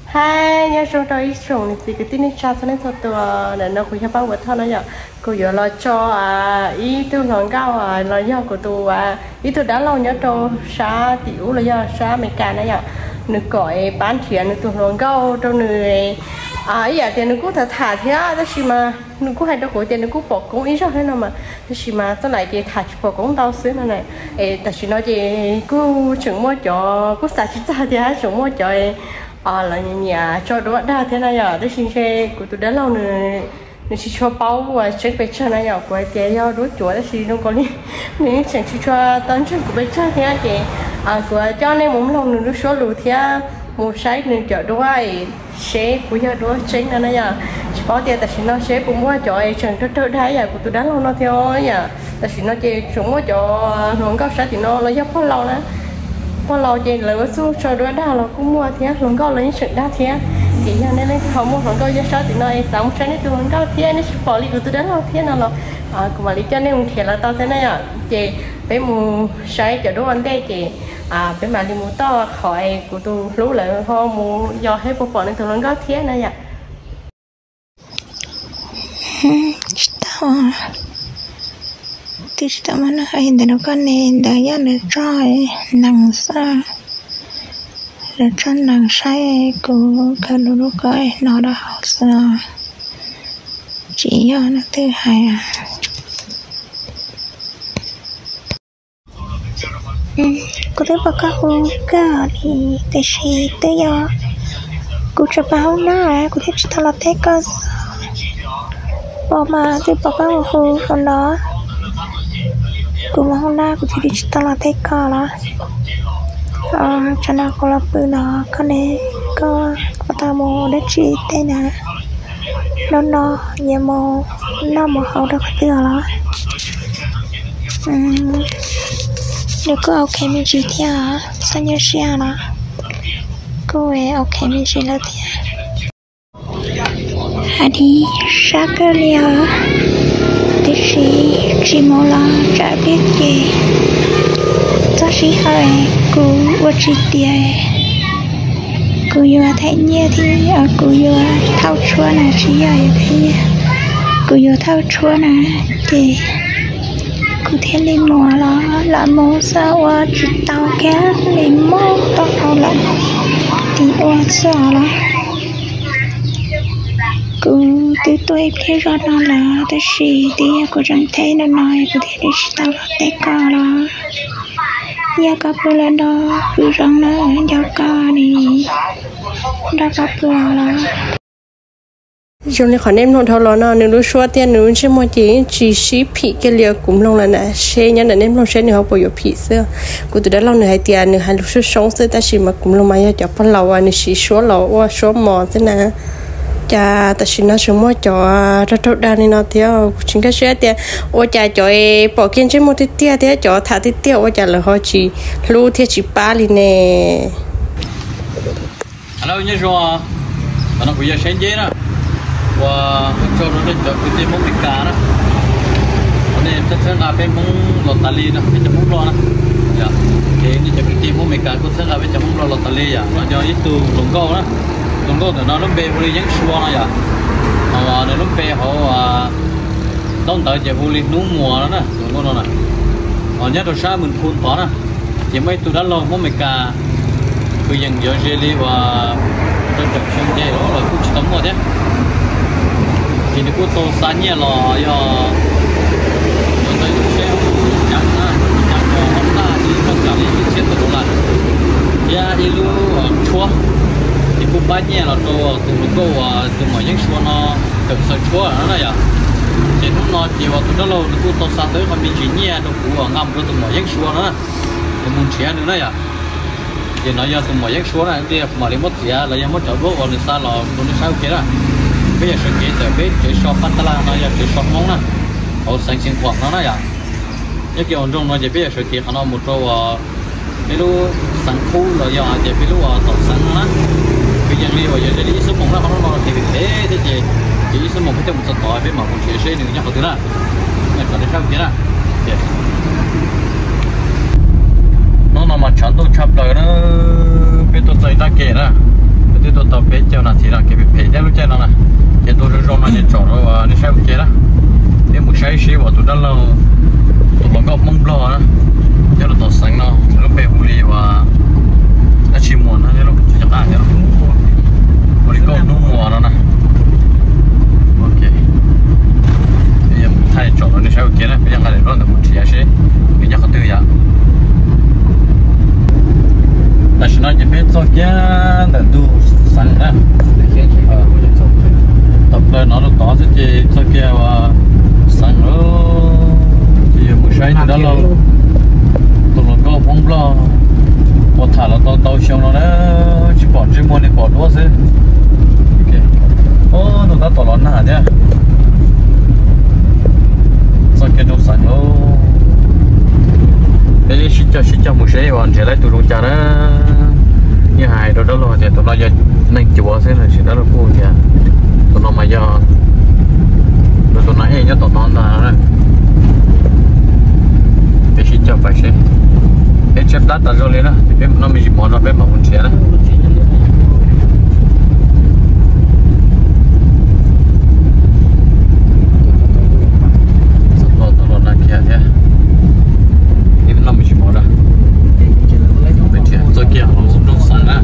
Hais nyob zoo rau ib tsoom niam txiv kwv tij neej tsa txhua leej txhua tus, ntawm no kuv yog Paj Vuam Thoj no yom. Kuv yuav los tso ib tug hluas nkauj los yog kuv tus, ib tug dab laug nyob rau sab tim ub los yog sab Amelikas na yom. Nws kom es pab nrhiav nws tus hluas nkauj rau nws. Ib yam tias nws kuj tham tham thiab tab sis mas nws kuj hais rau kuv tias nws kuj pom koob ib zaug thiab no mas, tab sis mas txoj lais ces tham tsis pom koob ntau xwb no na. Es tam sim no ces kuj tseem muaj cov kuj xav tsis txog tias tseem muaj cov los nyiam nyiam tso duab dag thiab na yom. Tab sis ntshe kuv tus dab laug nws, nws tsis tshua paub uas tseeb pes tsawg na yom. Kuv hais tias yog duab cuav tab sis zoo nkaus li nws yeej tseem tsis tshua tau ntseeg kuv pes tsawg thiab ces kuv coj nej mus mloog nws lub suab lus thiab mus saib nws cov duab seb puas yog duab tseeb no na yom. Tsis paub tias tam sim no seb puas muaj cov es tseem raug raug dag ib yam kuv tus dab laug no thiab yom. Tam sim no ces tseem muaj cov hluas nkauj sab tim no los yog pog laus na. Pog laus ces lawv ua txuj tso duab dag los kuj muaj thiab, hluas nkauj los yeej tseem dag thiab. Ces yog nej leej twg ho muaj hluas nkauj nyob sab tim no es xav mus saib nej tus hluas nkauj thiab nej tsis pom li kuv tus dab laug thiab no los kuv mam li coj nej mus nrhiav los tau thiab na yom. Ces peb mus saib cov duab ua ntej ces peb mam li mus txog qhov es kuv tus hlub lawv ho mus yos seb puas pom nws tus hluas nkauj thiab na yom. Tsis tau, twb tsis tau muaj neeg hais ntawm no, koj ne ntawd yog lawv tso nees xwb, lawv tso nees saib kuv khaws lub lub ko hnov rau hauv xwb, tsis yog leej twg hais. Kuv twb pom koj hu kawg li, tiam sis twb yog kuv tseem pab hoob nab, kuv thiaj tsis tau los teb koj xwb. Pom mas twb pom koj hu hu no, kuv mus hoob nab kuv thiaj li tsis tau los teb koj los. Tsam no kuv los pw no, koj ne, koj puas tau mus dab tsi tej na? Hnub no yuav mus noj mus haus rau qhov twg los? Nws kuj ok me ntsis thiab, txhob nyuaj siab no, kuj ok me ntsis lawm thiab. Hais li sab kawg li os, tiam sis tsis mus los tsam pliag ces txog sij hawm kuv ua tsis tiav, kuv yuav thaiv nyiaj thiab kuv yuav thauj tshuab na, tsis yog yuav thaiv nyiaj, kuv yuav thauj tshuab na, ces kuv thiaj li mus los lam mus xwb ua tsis tau kiag li, mob taub hau lawm, tim ua xwb los. Kuv twb tuaj ib pliag zog no lawm tab sis twb yog kuv tseem theb no no kuv thiaj li tsis tau los teb koj los. Yog koj pw lawm nrog pw zoo na, nco koj li, nrog koj pw los. Zoo li qhov nej mloog dhau los no nws lub suab thiab nws lub ntsej muag ces yeej tsis sib phim kiag li, kuv mloog lawm na, seb nyob ntawm nej mloog seb nws ho puas yuav phim xwb. Kuv tus dab laug nws hais tias nws hais lus soob soob xwb tab sis mas kuv mloog mas yog cov pog laus uas nws siv suab los ua suab mos xwb na. Cas tam sim no tseem muaj cov raug raug dag li no thiab, kuv tsis nkag siab tias ua cas cov pom kiag ntsej muag tiag tiag thiab cov tham tiag tiag ua cas lawv ho tsis hlub thiab tsis pab li ne. Hello, nyob zoo, tam no kuv yog Saib Nceb na, ua ua tsaug rau nej cov kwv tij Hmoob Meskas na, uas nej txhawb nqa peb Hmoob los tas li no, peb cov Hmoob Nplog na. Ces nej cov kwv tij Hmoob Meskas kuj txhawb nqa peb cov Hmoob Nplog los tas li yom. No yog ib tug hluas nkauj na, hluas nkauj ntawm no lub npe hu li Yeeb Sua no yom. Nws lub npe hauv ntaub ntawv ces hu li Hnub Muas no na, hluas nkauj no na. Nyob rau sab Mws Khu tod na, ces muaj ib tug dab laug Hmoob Meskas, kuv yeej yuav ze li uas rau caum xyoo nce los kuj tsis tau muaj thiab. Ces nws kuj tau xa nyiaj los yog yuav ntawd seb cav na, cav ko hauv ntaj ces muaj kav li ib txhiab tawm dollar thiab ib lub tshuab. Ces kuj pab nyiaj los rau tus hluas nkauj uas tus muam Yeeb Sua no kawm xaws tshuab no na yom. Ces hnub no ces uas tus dab laug nws kuj tau xa tau ib qho me ntsis nyiaj rau kuv uas nqa mus rau tus muam Yeeb Sua no na, es mus nrhiav nws na yom. Ces no yog tus muam Yeeb Sua na, kuv mam li muab txiav los yog muab cov duab uas nws xa los rau nej saib ua ke na. Peb yog sawv kev ntawm peb tsev so Paj Tab Laj no yog tsev so Hmoob na, hauv xeev Xeev Khuam no na yom. Nyob kiag ua nroog no ces peb yog sawv kev qhov no mus rau uas peb lub xeev qub los yog hais tias peb lub uas tom xeev no na. Peb yeej li uas yog li ib xuab moos na, qhov no no ces phem thiab ces, ces ib xuab moos peb thiaj mus txog tod peb mam mus nrhiav seb nws nyob qhov twg na. Kom nej saib ua ke na. Hnub no mas tshav ntuj tshaj plaws na, peb tuaj txog ib tag kem na, peb twb tuaj tau peb No na, ces tua zoo zoo no ces tsom rau nej saib ua ke na. Peb mus saib seb uas tus dab laug, tus hluas nkauj Hmoob Nplog na, nyob rau tom xeev no, nws lub npe hu li uas dab tsi Muas no, nyob rau tsis nco qab thiab, hu li Nkauj Hnub Muas no na. Ok, peb yuav mus thaij tsom rau nej saib ua ke na, peb yuav nqa daim duab ntawd mus nrhiav seb nws nyob qhov twg yom. Tam sim no ces peb txog kiag ntawm ntug xeev na. Tawm plaws no rau tod xwb ces txog kiag uas xeev lawm. Ces yog mus saib tus dab laug, tus hluas nkauj Hmoob Nplog uas tham los tau ntau xyoo no na, tsis pom ntsej muag li, pom duab xwb. Ub, tus tab tom los nag thiab. Txog kiag rau xeev lawm. Peb sib cog sib cog mus seb uas nrhiav tau tus zoo cas na. Yeej hais rau dab laug tias tus no yog neeg cuav xwb, tab sis dab laug kuj tias tus no mas yog, tus no ej nyob tom no ntag na. Peb sib cog pais seb. Peb tshaib plab tas zog li na, peb noj me ntsis mov no peb mam mus nrhiav na. Txog los nag kiag thiab, peb noj me ntsis mov na. Peb nrhiav txog kiag hauv nroog xeev na.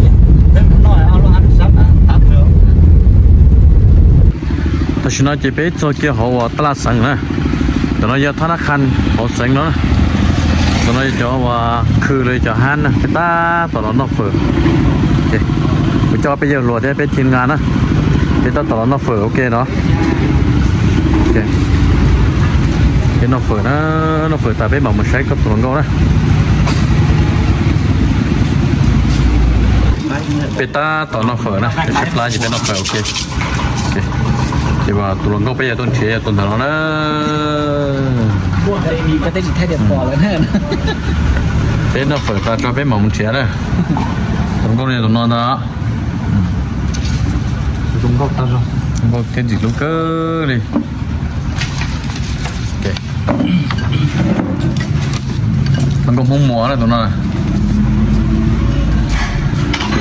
Tam sim no ces peb txog kiag hauv uas tab laj xeev na. Ntawm no yog thab nab qha hauv xeev no na. Ntawm no yog cov uas khw los yog cov hab na, peb tab tom los noj fawm. Kuv coj peb yawg hluas thiab peb team nqa na, peb tab tom los noj fawm ua ke no. Peb noj fawm na, noj fawm tas peb mam mus saib koj tus hluas nkauj na. Peb tab tom noj fawm na, peb tshaib plab ces peb noj fawm ua ke. Ces tus hluas nkauj peb yuav tuaj nrhiav yog tus ntawm no na. Peb noj fawm tas tso peb mam mus nrhiav na. Tus hluas nkauj no yog tus no ntag. Zoo nkauj thiab ntxim hlub kawg li. Hluas nkauj Hmoob Muas na tus no.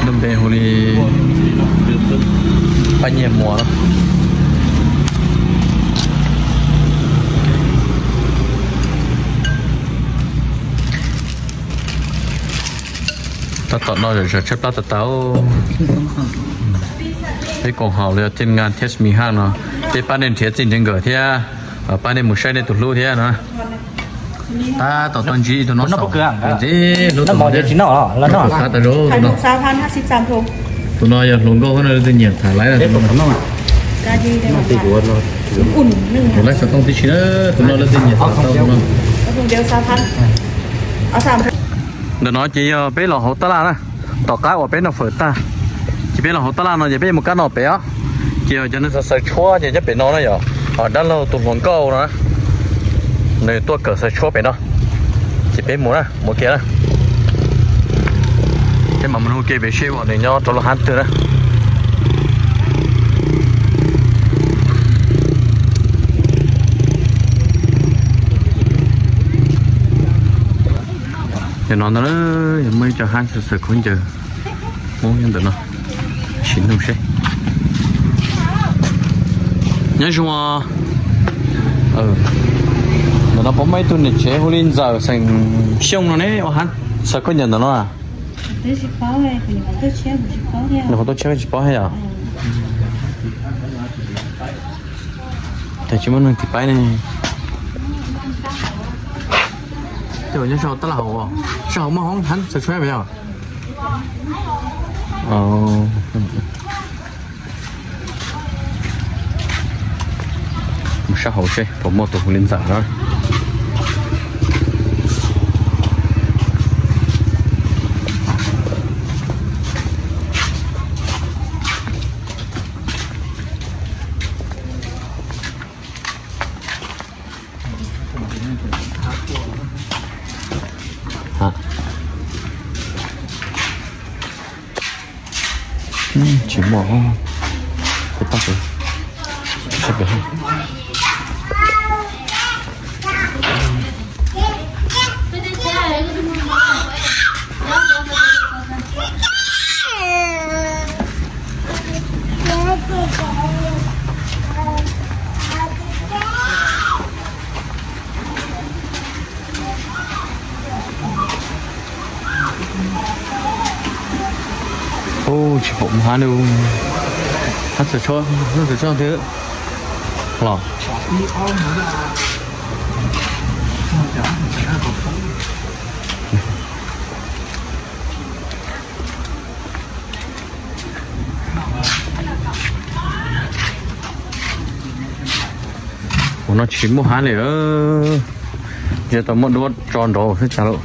Lub npe hu li Paj Nyiaj Muas na. Tab tom no tshaib plab tas tas. Peb koom haum los yog team nqa thiab xmi haj no, peb pab nej nrhiav txij nrhiav nkawm thiab pab nej mus saib nej tus hlub thiab no. Tab tom tuaj ntsib tus no xaum ntxim hlub tus no thiab. Tus no yog hluas nkauj no leej twg nyiam tham laiv na. Tus no laiv xov tooj tib si na, tus no leej twg nyiam tham tau tus no. Ntawm no ces yog peb los hauv tab laj na, tom qab uas peb noj fawm tag, ces peb los hauv tab laj no ces peb yuav mus kab noj pem os. Ces yog cov neeg xaws xaws tshuab ces nyob pem no na yom, dab laug tus hluas nkauj no na, nws tuaj kawm xaws tshuab pem no. Ces peb mus na, mus kiag na. Peb mam mus nug kiag pem seb uas nws nyob rau lub hab twg na. Yog no ntag, yog muaj ib co hab xaws xaws khaub ncaws Hmoob nyob ntawm no, sim nug seb. Nyob zoo. Ntawm no puas muaj ib tug niam tsev hu li Ntxawm xeem Xyooj no ne, ua hab xaws khaub ncaws ntawm no a? Nws qhov tuaj tshiab tsis paub thiab yom? Tsis muaj neeg tiv paib ne. Tej nyob sab hauv tab laj hauv, sab hauv muaj hoob hab xaws tshuab yom? Mus sab hauv seb puas muaj tus hu li Ntxawm no. Tsis muaj, peb tab pem, sab pem. Ub, tsis pom mus hab li. Hab txawm tso, hab txawm tso twg los. Ua no tsis muaj hab li, ces tau muab duab tso nraud xwb cas lawm.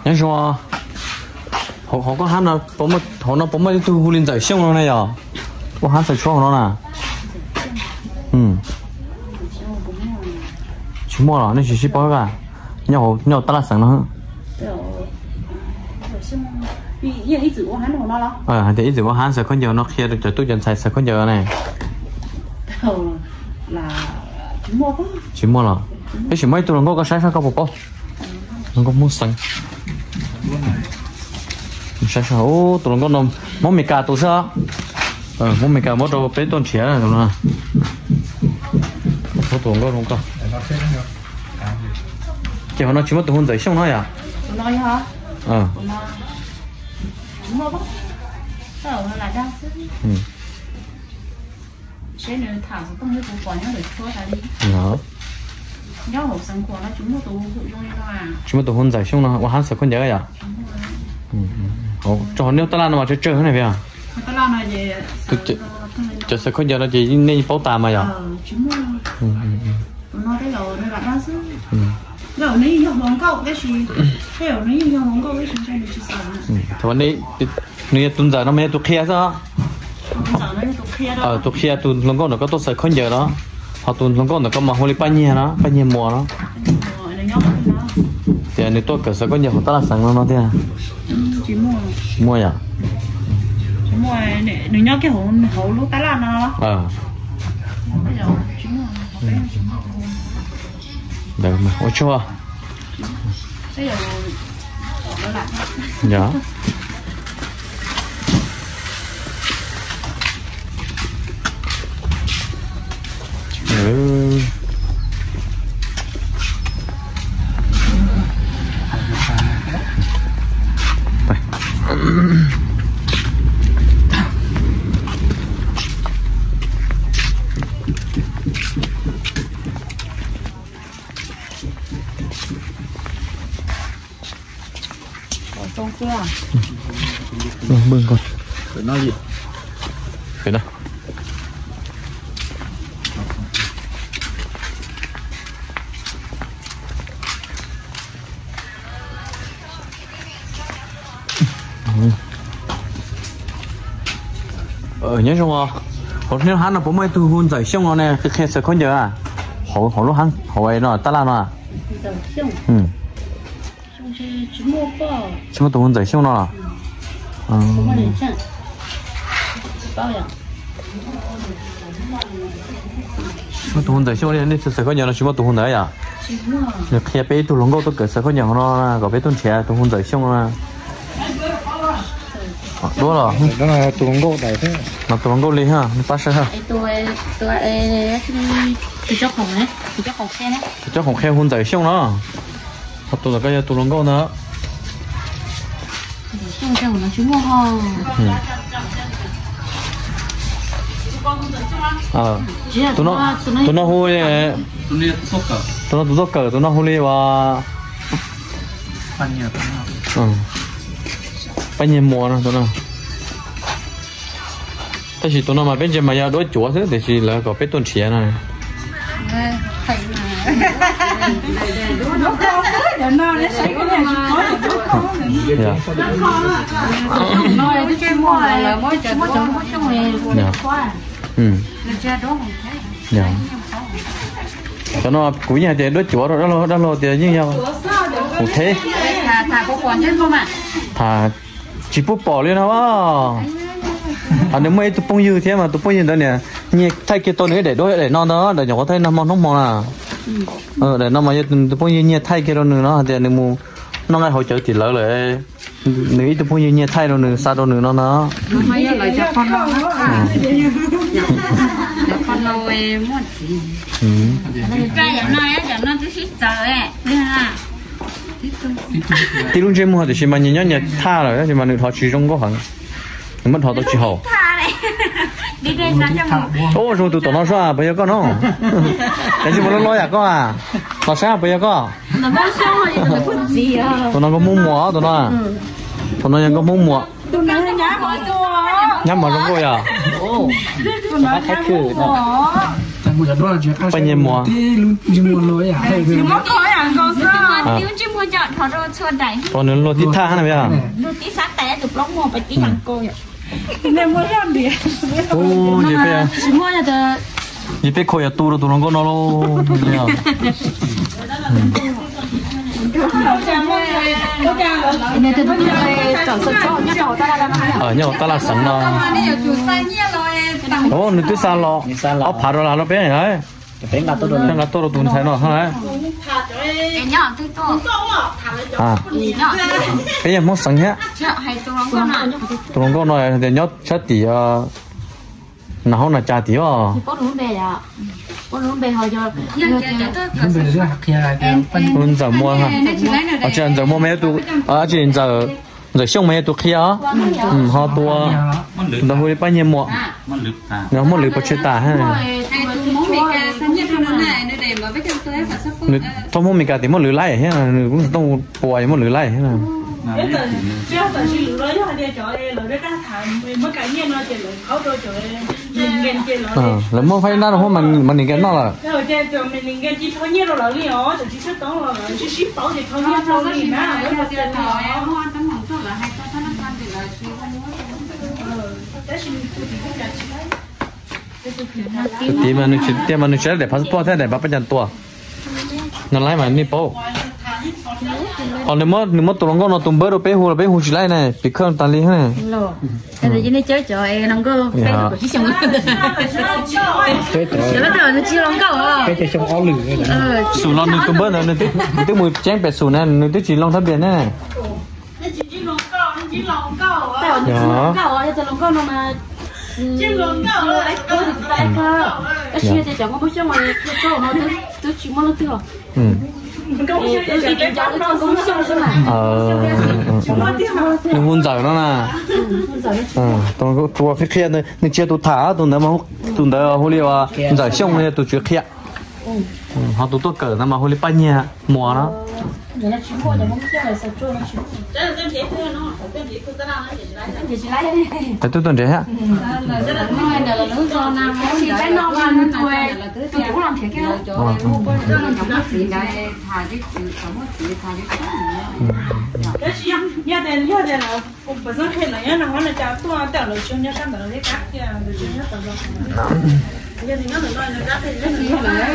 Nyob zoo, hauv koj hab no, hauv no puas muaj ib tug hu li Ntxawm Xyooj no ne yom? Ua hab txhawv tshuab hauv no na. Tsis muaj los nej tsis sib paub a? Nyob, nyob tab laj xeev no. Hais tias ib txwm ua hab xaws khaub ncaws no qhia rau cov tub cov ntxhais xaws khaub ncaws ne. Tsis muaj los? Tab sis muaj ib tug hluas nkauj koj saib saib koj puas paub. Hluas nkauj Hmoob Xeev. Saib saib, ub, tus hluas nkauj no Hmoob Mes Kas tus xwb. Hmoob Mes Kas muab rau peb tuaj nrhiav tus no. Tus hluas nkauj zoo koj. Ces hauv no tsis muaj tus hu Ntxawm Xyooj no yom? Tsis muaj tus hu Ntxawm Xyooj no ua hab xaws khaub ncaws yom? Rau hauv nej tab laj no mas tsawg tsawg ne, cov xaws khaub ncaws no ces nej yeej paub tas mas yom? Nws yog tus Ntxawm no mas yog tus qhia xwb. Tus qhia tus hluas nkauj ntawm koj tuaj xaws khaub ncaws no, ho tus hluas nkauj ntawm koj mas hu li Paj Nyiag no, Paj Nyiag Muas no. Tias nws tuaj kawm xaws khaub ncaws hauv tab laj xeev no no tiag. Tsis muaj yom? Ua tsaug. Nyob zoo, hauv lub hab no puas muaj ib tug hu Ntxawm Xyooj no ne, qhia xaws khaub ncaws? Hauv lub hab hauv no tab laj no. Tsis muaj tus hu Ntxawm Xyooj no los? Muaj tus hu Ntxawm Xyooj, nej xaws khaub ncaws no tsis muaj tus hu ntawd yom? Nws qhia peb ib tug hluas nkauj tuaj kawm xaws khaub ncaws hauv no, kom peb tuaj nrhiav tus hu Ntxawm Xyooj no. Duab los? No tus hluas nkauj li ha, nej pab saib ha. Tus cob khoom qhia hu Ntxawm Xyooj no. Ho tus ntawm koj yog tus hluas nkauj ntag. Tus no hu, tus no tus tuaj kawm, tus no hu li ua Paj Nyiag Muas no tus no. Tab sis tus no mas peb ntsia mas yog duab cuav xwb, tiam sis lawv kom peb tuaj nrhiav no. Cov no kuv yeej hais tias duab cuav rau dab laug, dab laug tias yeej yog hum theb. Tham tsis pub pom li no. Nws muaj ib tug phooj ywg thiab mas tus phooj ywg ntawd niam nyiag thaij kiag tau nws ib daim duab daim no ntag, daim nyuam qhuav thaij nag hmo hnub hmo na. Daim no mas yog tus phooj ywg nyiag thaij kiag rau nws no hais tias nws mus noj nqaij hauv cawv tim lawv lawm. Nws ib tug phooj ywg nyiag thaij rau nws xa rau nws no ntag. Tib lub ntsej muag tiam sis mas nyias nyob nyias thaj lawm tab sis mas nws dhos tsis zoo nkauj heev. Nws muab dhos tau tsis haum. Ua zoo tus tom no sua puas yog koj no? Tab sis mas loj loj yam koj a. Los saib puas yog koj? Tus no nkauj Hmoob Muas tus no. Tus no yog nkauj Hmoob Muas. Nyab Muas zoo nkauj yom. Paj Nyiag Muas. Tus nws luag tib thaj na yog. Yog peb khaus yog tu rau tus hluas nkauj no lauj. Nyob hauv tab laj xeev no. Nws twb xa los ob phav dollar rau peb. Peb nqa tuaj rau tus ntxhais no. Peb yog Hmoob xeev thiab. Tus hluas nkauj no tias nyob sab tim Nas Hoob Nas Cas tim os. Tus Ntxawm Muas, Ntxawm Muas mas yog tus, Ntxawm Xyooj mas yog tus qhia os. Ho tus ntawd hu li Paj Nyiag Muas, nws muaj lwm pov tseg tas. Thooj Hmoob Mes Kas tim muaj lwm laij thiab, nws kuj tsis tooj puas muaj lwm laij thiab. Lawv muab faib nab rau Hmoob Mes Kas noj lawm. Tiv mas nws tsis tiag mas nws tsis daim passport thiab daim pab pab cas tua. Nws laib mas nej paub. Ho nws muab tus hluas nkauj no tus npawb rau peb hu los peb hu tsis laib ne, pim khawj tas li. Xum los nws tus npawb ntawd nws twb mus ceeb pem xum na, nws twb tsis loo thab npias ne. Nws hu Ntxawm no na. Tus qhia nws tsis yog tus tham, tus ntawd, tus ntawd hu li uas Ntxawm Xyooj yog tus tswv qhia. Ho tus tuaj kawm ntawd mas hu li Paj Nyiag Muas no. Tus tuaj nrhiav thiab.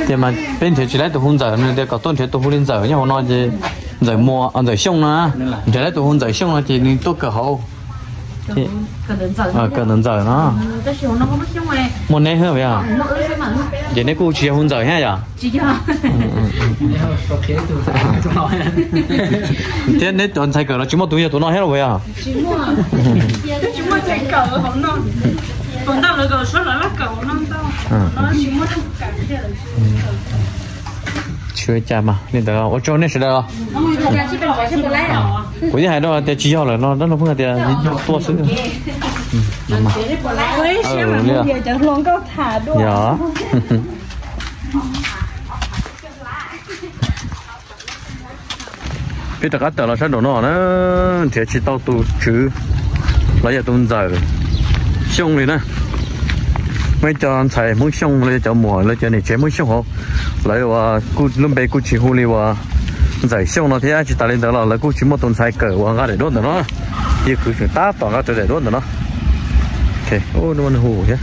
Ces mas peb nrhiav tsis laib tus hu Ntxawm, nws tias kom tuaj nrhiav tus hu li Ntxawm nyob hauv no ces Ntxawm Muas, Ntxawm Xyooj na. Nrhiav laib tus hu Ntxawm Xyooj no ces nws tuaj kawm hauv. Kawm ntawm Ntxawm no. Muaj neb hwb yog. Ces neb kuj tsis yog hu Ntxawm thiab yom? Thiab neb cov ntxhais kawm los tsis muaj tus yog tus no thiab los puas yog? Tsis ua cas mas li ntawd ua tsaug nej sawv daws. Kuv yeej hais rau tias tsis yog lawm no, dab laug pheej hais tias tuaj xwb. Yog. Peb rov qab tawm los sab nraum no na, nrhiav tsis tau tus tswv los yog tus Ntxawm Xyooj li na. Muaj ib co ntxhais Hmoob Xyooj los yog cov muam los cov niam tsev Hmoob Xyooj hauv, lawv uas kuj lub npe kuj tsis hu li uas Ntxawm Xyooj no thiab, tsis tas li ntawd los lawv kuj tsis muaj tus ntxhais kawm uas nqa daim duab ntawm no. Yog kuv tseem tab tom nqa rawv daim duab ntawm no. Hu thiab.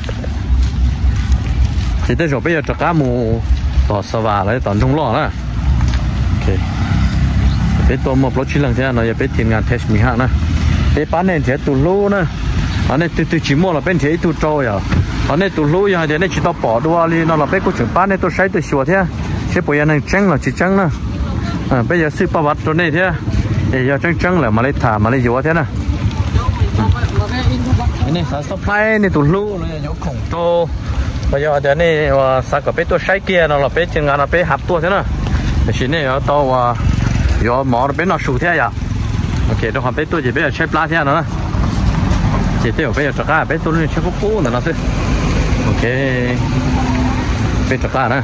Ces tej zaum peb yuav rov qab mus tom Xa Vas los tom Ntsoog Loj na. Peb tuaj muaj plaub tsib leeg thiab no, yog peb team ngas Test Me Hot na. Peb pab nej nrhiav tus hlub na. Ho nej twg twg tsis muaj los peb nrhiav ib tug rau yom. Ho nej tus hlub yog hais tias nej tsis tau pom dua li no los peb kuj tseem pab nej tuaj saib tuaj xyuas thiab, seb puas yog neeg tseeb los tsis tseeb na. Peb yuav xwb paj vav rau nej thiab, es yog tseeb tseeb lawm mam li tham mam li yuav thiab na. Nej xav supply nej tus hlub los yog yuav khoom rau, los yog tias nej xav kom peb tuaj saib kiag no los peb cia nqa no peb hab tuaj thiab na. Tiam sis nej yuav tau yuav mov rau peb noj su thiab yom. Ok, rau qhov peb tuaj ces peb yuav tshaib plab thiab no na. Ces tej zaum peb yuav rov qab, peb tuaj lub niag tsheb qub qub ntawm no xwb. Ok, peb rov qab na.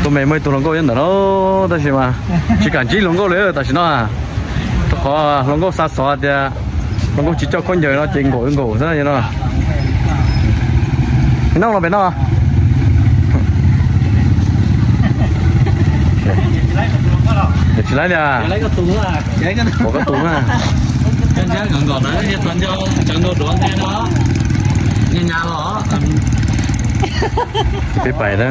Tus me muaj ib tug hluas nkauj nyob ntawm no, tab sis mas tsis kam ntsib hluas nkauj li tam sim no, rau qhov hluas nkauj xa xov tias hluas nkauj tsis coj khaub ncaws no ces nkaum nkaum xwb no. Noj los pem no. Tsis laib li. Ua koj tus na. Peb pais na.